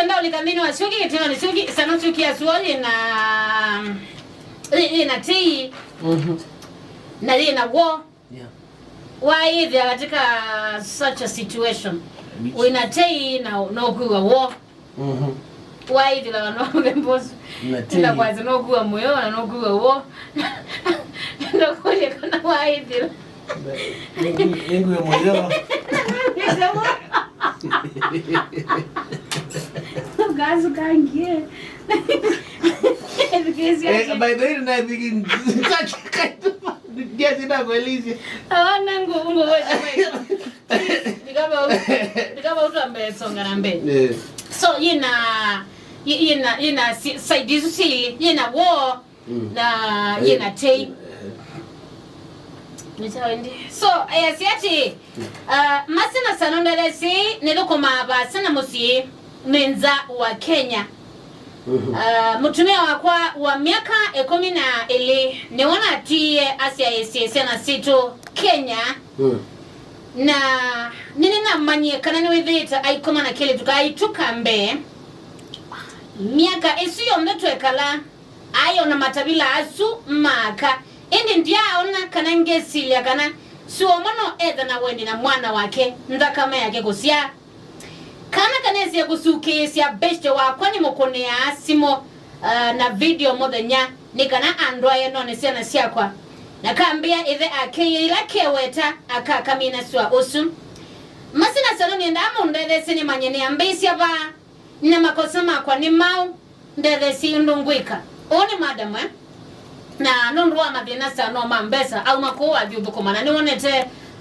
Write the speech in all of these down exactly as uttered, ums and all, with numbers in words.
Ndaũlika nthĩnĩ wa Syũki, kĩtĩnonĩ Syũki, Sano Syũki ya Suo yĩna, yĩ- yĩna tei, mhm, na yĩna woo. Yeah. Waĩthĩa katika such a situation, which wĩna tei na nokwĩw'a woo. Mhm. Waĩthĩlawa no mũthemba ũsu. Na tei. Ĩla kwasya nokwĩw'a mũyo na nokwĩw'a woo. Ndakũlya kana waĩthĩla. Nĩngwĩw'a mũyo. Gasu kangie. Eh, by the way, na thinking, ndiasi na kuelizia. Awana ngu- ngu- wewe, wewe. Ndikaba u- ndikaba utwa mbele, songa na mbele. Eh. So, yĩna, yĩ- yĩna, yĩna si- side isu sili, yĩna woo, mm, na yĩna tei. Eh. Nĩtawendi. So, eh, si ati, uh, Mercy na Sano ndethesi nĩthũkũmaa vaasa na mũsyĩ nĩ nza wa Kenya. Mhm. Uh, mũtumĩa wakwa wa myaka ĩkũmi na ĩlĩ nĩwe natiie asyaĩĩsye syana sitũ Kenya. Mm. Na nĩnĩnamanyie kana nĩwĩthĩĩte aikoma na kelĩtu kaitũ ka mbee myaka ĩsu yonthe twekala. Aĩ o na matavila asu maaka, ĩndĩ ndyaaona kana ngĩsilya kana Suo mũno etha na wendi na mwana wake, nthakame yake kũsyaa. Kana kanesie kũsukĩĩsya beshte wakwa nĩmũkũnĩaa simũ, ah, na video mũthenya nĩ kana andwae none syana syakwa. Na kambĩa ĩthe akĩie ĩla keweta aka kamina Suo ũsu. Mercy na Sano nĩendaa mũndetheesye nĩmanye nĩambĩĩsya vaa, na makosa makwa nĩ maũ. Ndethesye ũndũ ngwĩka. Ũũ nĩ madam, eh? Na nũndũ wa mathĩna saa no ma mbesa, auma kũu athi ũthũkũma. Na nĩwonete,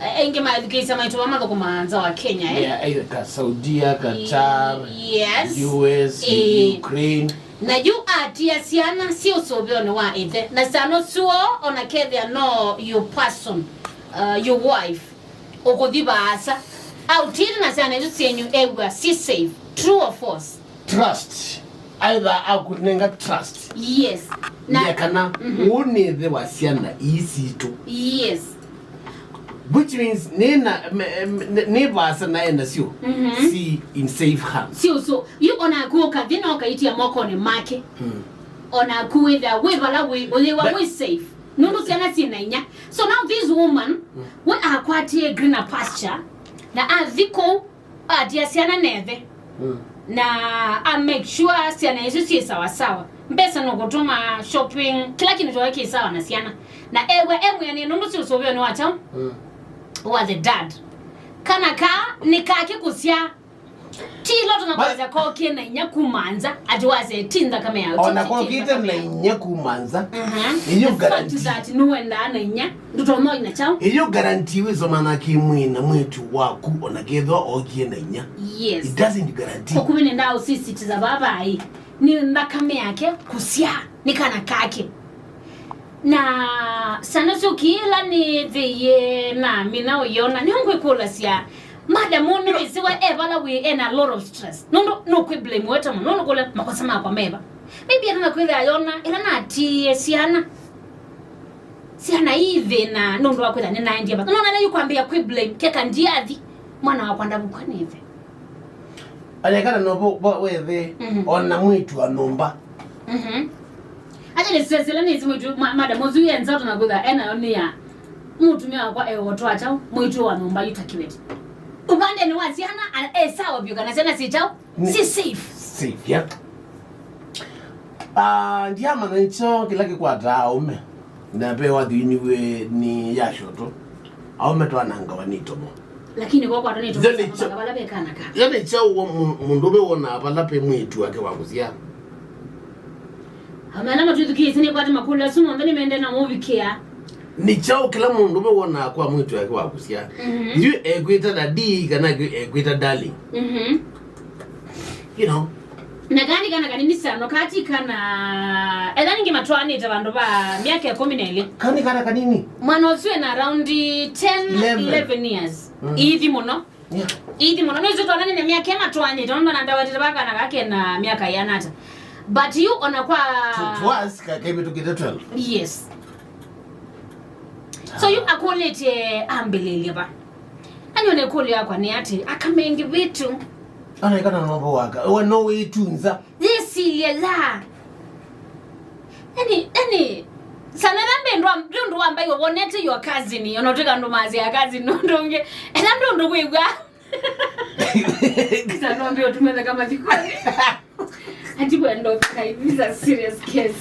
eh, aingĩ maethukĩĩsya maitũ vaa mathũkũmaa nza wa Kenya, eh? Yeah, either ka Saudia, Qatar, yes, U S, eh, Ukraine. Na yu atia syana syĩ ũsũvĩonĩ wa ĩthe. Na saa no Suo, ona kethĩa no your person, uh, your wife, ũkũthi vaasa. Autĩte na syana isu syenyu ew'a si safe. True or false? Trust. Either akũnenga trust. Yes. Na- ya kana, mhm, ũũ nĩ ĩthe wa syana ii sitũ. Yes. Which means nĩ na, me- me- nĩ vaasa na ena syo. Mhm. Si in safe hands. Sio, so, yu onaku ũkathi na ũkaitia mokonĩ make. Mm. Onaku wĩthĩa wĩ vala wĩ, ũyĩwa wĩ safe. Nũndũ syana syĩ na inya. So now this woman, mm, we akwatie greener pasture, na athi kũu, atia syana nethe. Mm. Na a make sure syana isu syĩ sawa sawa. Mbesa nũkũtũma shopping, kĩla kĩndũ kyonthe kĩ sawa na syana. Na ewa e mwĩanĩe nũndũ si ũsũvĩonĩ wa kyaũ? Mm. Wa the dad. Kana ka nĩ kake kũsyaa. Ti ĩla ũtonya kwasya kokie na inya kuma nza, ati wasya ti nthakame ya ũtiti, ona ti kokite nthakame na ya- inya kuma nza. Mhm. Iyo the fact guarantee that nĩwendaa na inya, ndũtonya ina kyaũ? Iyo guarantee wĩsomana kĩmwĩĩ na mwĩĩtu waku ona kethwa okie na inya. Yes. It doesn't guarantee. Ũkuvĩ nĩndaa ũsisitiza vaa vai, nĩ nthakame yake kũsyaa, nĩ kana kake. Na sana syo kĩla nĩthĩie na mina ũyona, nĩngwĩkũlasya, madam ũũ nĩwĩsĩwa e vala wĩ ena a lot of stress. Nũndũ nũkwĩ blame weta mũno, nũndũ kũla makosa makwa meva. Maybe ena na kwĩthĩa yona, ĩla natiie syana. Syana ii thĩna, nũndũ wa kwĩthĩa nĩnaendie vatha. Nona ĩla yu kwambĩa kwĩ blame, keka ndiathi, mwana wakwa ndavukwa nĩ ĩthe. Alekana no vo, vo wethe, mhm, ona mwĩtu wa nyũmba. Mhm. Acha nĩ stress ĩla nĩsĩ mwĩtu, ma- madam ũsu ye nzato na kwĩthĩa enayo nĩ ya mũtumĩa wakwa eotwa kyaũ, mwĩtu wa nyũmba yu ta kĩveti. Ũvandĩnĩ wa syana, a- e sawa vyũ kana syana syĩ kyaũ? Nĩ- syĩ safe. Safe, yeah. Ah, ndiamanya nĩkyo kĩla kĩkwataa aũme. Na ve wathi winiw'e nĩ yasyoto. Aũme twanangawa nĩ itomo. Lakini kwa kwatwa nĩ itomo. Yo nĩ kyaũ? Vala ve kana ka. Yo nĩ kyaũ mũndũme wonaa vala pe mwĩĩtu wake wa kũsyaa? Aũme ala matwĩthukĩĩsye nĩkwate makũlyo asu monthe nĩmendee na mũvikĩa. Nĩ kyaũ kĩla mũndũme wonaa kwa mwĩĩtu wake wa kũsyaa? Mhm. Yu ekwĩta daddy kana ekwĩta darling? Mhm. You know. Na kaa nĩ kana kanini sana, kaa ti kana, etha ningĩ matwaanĩte vandũ va myaka ĩkũmi na ĩlĩ. Kaa nĩ kana kanini. Mwana ũsu ena around ten, eleven. Eleven years. Mm. Ithi mũno. Yeah. Ithi mũno. Nĩsĩ twananĩne myaka ĩla matwaanĩte, nũndũ na ndawetete va kana kake na myaka ĩana ata. But you ona kwa to, to us, ka- kaivĩtũkĩte twelve. Yes. So yu akũlĩtye ambĩlĩlye va? Anyone ĩkũlyo yakwa nĩ atĩ, aka mengĩ vitũ, Ona ĩkana nombo waka. We no wĩtunza. Yĩsilye la. Eni, eni, sana ĩla mbĩ ndwa, ndũ ndũ wamba iwe wonete your cousin, ona ũtwĩka ndũ mazi ya cousin, no ndũ ũngĩ. Ela ndũ ndũ wĩw'a. Kisa no mbĩ ũtume theka mathikoni. Ati kwenda ũtheka, these are serious case.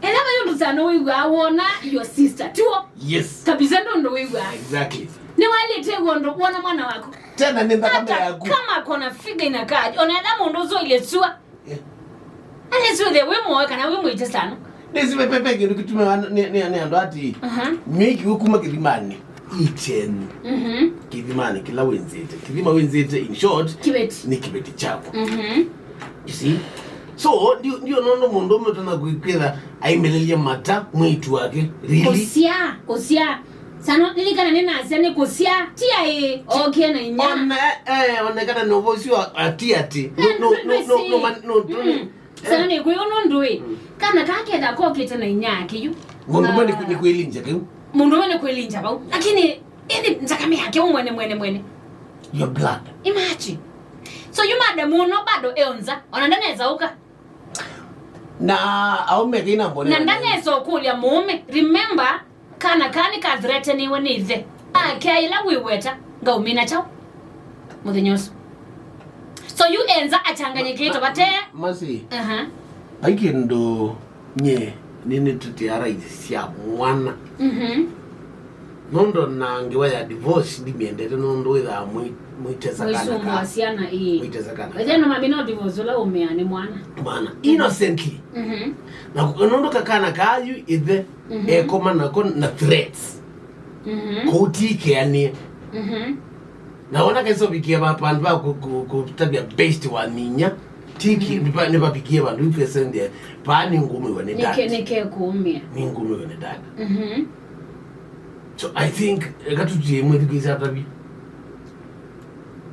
Ela vayo ndũ sana wĩw'a wona your sister. Tiwo? Yes. Kabisa ndũ ndũ wĩw'a. Exactly. Nĩ wailĩte w'o ndũ wona mwana waku. Tena nĩ nthakame yaku. Kama kona figa inakaje. Ona ela mũndũ ũzoile sua. Yeah. Ane sio the we mwe kana we mwite sana. Nĩsĩ ve, ve, ve kĩndũ kĩtumawa nĩ, nĩ, nĩ andũ ati. Aha. Nywĩki kuma kĩthimanĩ. Iten. Mhm. Kĩthimanĩ kĩla wĩnzĩte. Kĩthima wĩnzĩte, in short, kĩveti. Nĩ kĩveti kyaku. Mhm. You see? So, ndio, ndio nondo mũndũ ũmwe tana kwĩkwĩtha aimĩlĩlye mata mwĩtu wake. Really? Kũsya, kũsya. Sana lilikana nĩ nasya nĩ kũsya, ti aĩ, okie na inya. Ona, eh, onekana nĩ ũvosyo ati ati. No, no, no, no, no, no, no, no. Mm. Sana nĩ kwĩ ũnũ ndũĩ. Mm. Kana kaketha kokĩte na inya yake yu. Mũndũ mwe nĩ kwĩlinja kĩu. Mũndũ mwe nĩ kwĩlinja vau. Lakini, ĩndĩ nzakame yake ũ mwene, mwene, mwene. Your blood. Imagine. So you madam ũno bado eonza. Ona ndaneza ũka. Na aume kaina mbone. Na ndaneza ũkũlya mũũme. Remember, kana kaa nĩkathreteniwe nĩ ithe. Akea ĩla wĩweta, ngaumina kyaũ mũthenya ũsu. So yu enza achanganyĩkĩte vate. Masi. Aha. Vai kĩndũ nye nĩnĩtetea rights sya mwana. Mhm. Nũndũ na ngewa ya divorce ndimyendete nũndũ wĩthaa mwĩ-, mwĩtesa kana ka. Mwĩsumbũa syana, ĩĩ. Mwĩtesa kana ka. Ethĩa no mamina divorce ũla ũmea nĩ mwana. Mwana. Innocently. Mhm. Na ku-, nũndũ kakana kaa yu ithe, mhm, ekoma nako na threats. Mhm. Kũu ti keanĩe. Mhm. Na wona kesa ũvikie va, vandũ va ku-, ku-, kũtavya best wa ninya, tiki, mhm, nĩva-, nĩvavikie vandũ yu kesendie, vaa nĩngũmĩwe nĩ dad. Nĩke, nĩke kũũmĩa. Nĩngũmĩwe nĩ dad. Mhm. So I think, eka tũtie mwĩthukĩĩsya atavye.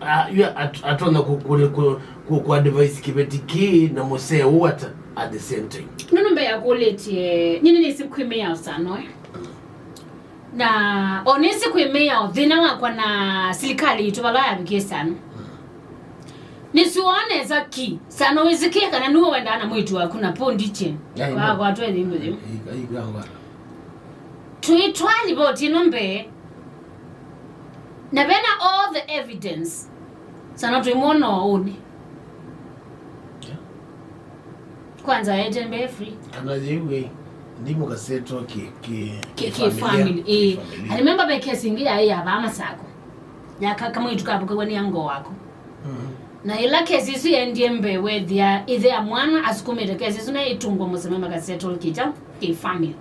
Ah, yu at-, atonya ku-, ku-, ku-, ku-, ku advise kĩveti kĩĩ na mũsee ũũ ata at the same time. Nũndũ mbee ya kũlĩtye, nyini nĩsĩ kwĩmĩĩa ũsanoe. Mm. Na o nĩsĩ kwĩmĩĩa o thĩna wakwa na silikalĩ yitũ vala yavikie sano. Mm. Nĩsiwonesa ki, sano wĩsĩkĩe kana nĩwe wendaa na mwĩĩtu waku na po ndiche. Yeah, I know. Kwa, kwa twethĩ mbũthĩ. Ai, ai, kwa, kwa. Tũitwaa livoti ĩno mbee, na vena all the evidence, sana twĩmwona ũnĩ. Yeah. Kwanza aete mbee free. Kana yĩu, eh, ndimu kaseto ki, ki, ki, ki family, family, eh. Ki family. I remember ve kesi ĩngĩ yaĩ ya vaa Masako. Ya ka-, kamwĩĩtu kavukawa nĩ ango wako. Mhm. Na ĩla kesi ĩsu yaendie mbee, wethĩa ĩthe ya mwana asukumĩte kesi ĩsu na ĩtungwa mũseme makasettle kĩkyaũ, kĩ family.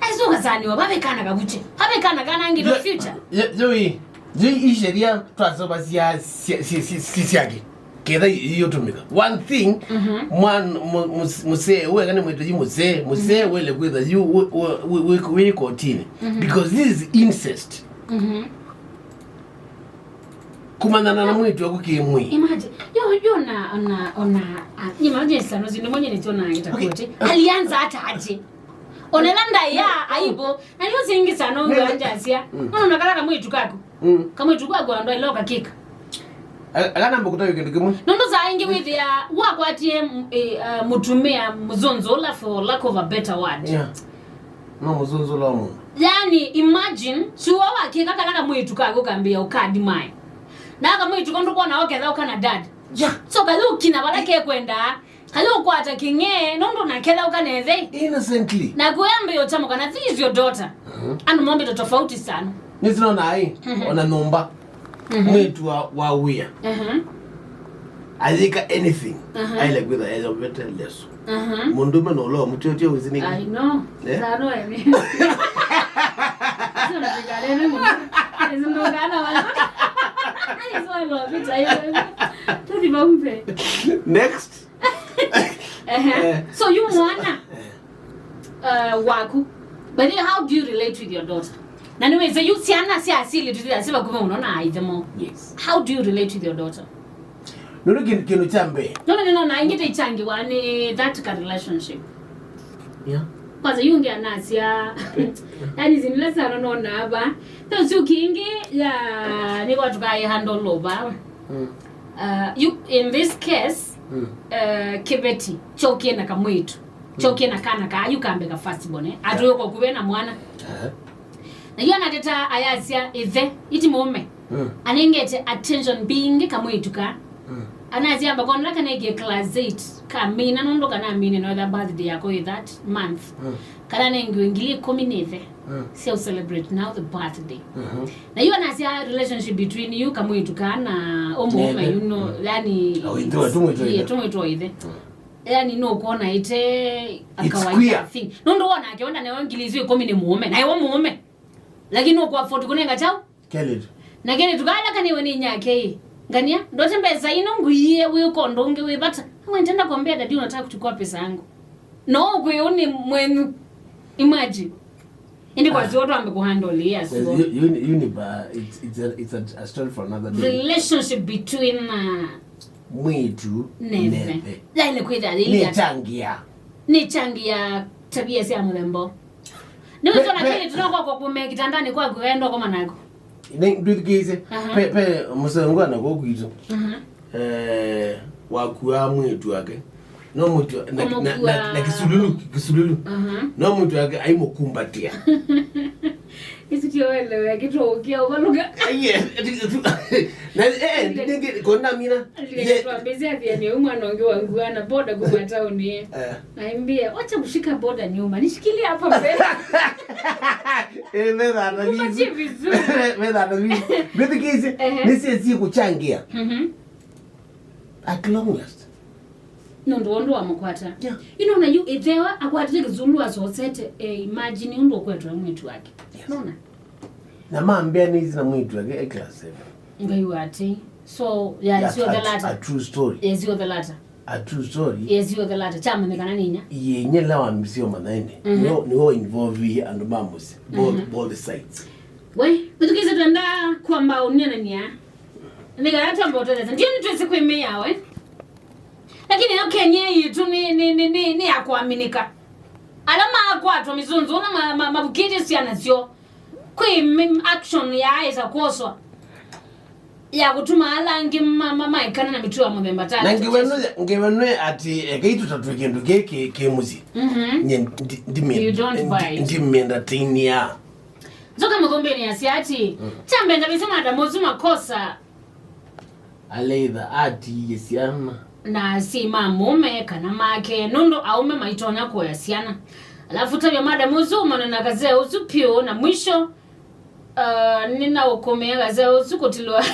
Aisũkasaniwa, vave kana kavuche. Vave kana kana ngito future. Yo, yo, yo, ĩ, yo ĩ sheria twasoma sia, sia, sia, sia, sia, siake. Ketha i-, iũtũmĩka. One thing, mhm, mwan-, mu-, mus-, mũsee, ũũ eka nĩ mwĩtĩi mũsee, mũsee, mhm, wele kwĩtha yu wĩ, wĩ, wĩ, wĩ, wĩ kotini. Mhm. Because this is incest. Mhm. Kumanyana na mwĩĩtu waku kĩmwĩĩ. Imagine. Yo, yo na, na, ona, ah, imagine sano zindũ mwenye nĩcho na ita. Okay. Kote. Alianza hata aje. Onela ndai ya aibu. Na nĩ ũsingi sana ũngĩ wanjasya. Mm. Ona kala kamwĩĩtu kaku. Mm. Kamwĩĩtu kaku andũ ailo kakika. A-, akanamba kũtavya kĩndũ kĩmwe. Nũndũ saa ingĩ wĩthĩa wakwatie m-, eh, uh, mũtumĩa mũzũnzũ ũla, for lack of a better word. Yeah. No mũzũnzũ ũla wa mũndũ. Yani, imagine, suo wakĩka kala kamwĩĩtu kaku kambĩa ũkadi mae. Na kamwĩĩtu ko ndũkwona oketha ũkana dad. Yeah. So kathi ũkina vala kekwendaa. Kathi ũkwata kĩng'ee, nũndũ naketha ũkanethe. Innocently. Na kũyambĩa ũtamũka na this is your daughter. Mhm. Andũ mombĩtwe tofauti sana. Nĩsĩ nona ai, mhm, ona nyũmba. Mhm. Mwĩĩtu wa, wa wĩa. Mhm. Ayĩka anything. Mhm. Aile kwĩtha yayovete leso. Mhm. Mũndũme no ũla mũtĩotĩo wĩsĩ nĩkĩ? I know. Eh? Sano ene. Sio mtikalene mwana. Nĩsĩ ndũkana wala. Ai, so I love it. I love it. Tũthi vau mbee. Next. Ehe. Eh. So, yu mwana, eh, uh, waku. But then how do you relate with your daughter? Na nĩwĩsĩ yu syana sya asili tũthiasya vakuvĩ mũno na aithe moo. Yes. How do you relate with your daughter? Nũndũ kĩndũ, kĩndũ kya mbee. No, no, no, no, na ingĩ tĩchangiwa nĩ that ka relationship. Yeah. Kwanza yu nge anasya yani zinila sana nona ava. Tau sio kingi ya niko tukaye handle over. Mm. Uh, you, in this case, mm, uh, kiveti chokie na kamwitu chokie na kana ka yu kambe ka first born, eh? Atuwe kwa kuve na mwana. Aha. Na yu anateta ayasya ithe iti mume. Mm. Anengete attention bingi kamwitu ka. Mm. Anasya amba kona kanege class eight kamina nundu kana amine no the birthday yako i that month. Mm. Kana nengiwe ngili ikumi nĩ ithe. Mm. Sia celebrate now the birthday. Mhm. Na yu anasya relationship between you kamwitu ka na umume, you know, yani tumwitwa ithe. Yani no kuona ite a kawaida thing. Nundu wona ke wenda nayo ngili isu ikumi ni muume. Na iwe muume. Lakini no ku afford kunenga chau. Kelly. Na kele tukala kaniwe ni nyake. Ngania ndote mbesa ino nguie wi kondo unge wi bata. Wewe nitaenda kuambia dadi unataka kuchukua pesa yangu. No kwe uni mwenyu. Imagine. Indi kwa sio twambe kuhandle ya sio. Uniba, it's, it's, a, it's a, a story for another day. Relationship between uh, mwitu neve. Neve. Yaile kwitha ile ni changia. Ni changia tabia cia muthembo. Ni wetona kile tunoko kwa kume kitandani kwa kuenda kwa manako. Ni ndwithikiise. Aha. Pe pe musengo na kwa kwitu. Aha. Eh, wakua mwitu wake. No mwitu na, na, na, na kisululu, kisululu. Aha. No mwitu wake aimukumbatia. Isu tio welewe kitukia uvaluka. Aye. Na eh ndingi kona mina. Ye twambizia thia ni mwana ungi wangu ana boda kuma tauni. Eh. Naimbia wacha kushika boda nyuma. Nishikilie hapa mbele. Eh, methanda vizu. Kupatie vizuri. Methanda vizu. Mbithikiise. Ehe. Nisi si kuchangia. Mhm. At long last. Nundu wondu wa mukwata. Yeah. Ino na yu ithewa akwatite kizulu asosete, eh, imagine undu ukwetwa mwitu wake. Yes. Nona? Na mambea ni zina mwitu wake e class seven. Ngai wati. So, yeah, it's your the latter. A true story. Yes, you're the latter. A true story. Yes, you're the latter. Chama ni kana ninya. Ye nyela wa msio manaine. Mhm. Niwo, niwo involve andu ma musi. Both, mhm, both sides. We, kutukize twenda kwamba unene nia. Nĩkana twamba ũtũeleza. Ndio nĩtwĩsĩ kwĩmĩĩa we. Lakini ĩno Kenya yitũ nĩ, nĩ, nĩ, nĩ, nĩ ya kũaminika. Ala makwatwa mĩsunzu, ũla ma, ma, mavukĩtye syana syoo. Kwĩ mi, action yaaĩsa kwoswa ya kũtuma ala angĩ ma, ma, maekana na mĩtuo ya mũthemba ta. Na ngiwenu, ngiwenu ati ekai tũtatwe kĩndũ kĩĩ kĩ, kĩ mũsyĩ. Mhm. Nye ndi, ndi, you don't buy it. Ndimĩendatĩnia. Nzoka Mũthũmbĩnĩ asya ati, mm, kyambe ndavĩsye madam ũsu makosa. Alaitha atiie syana. Na si ma mũũme kana make, nũndũ aũme maitonya kũea syana. Alafu tavya madam ũsu ũmane na kazee ũsu pyũ, na mwisho, uh, nĩnaũkũmĩa kazee ũsu kũtilwa.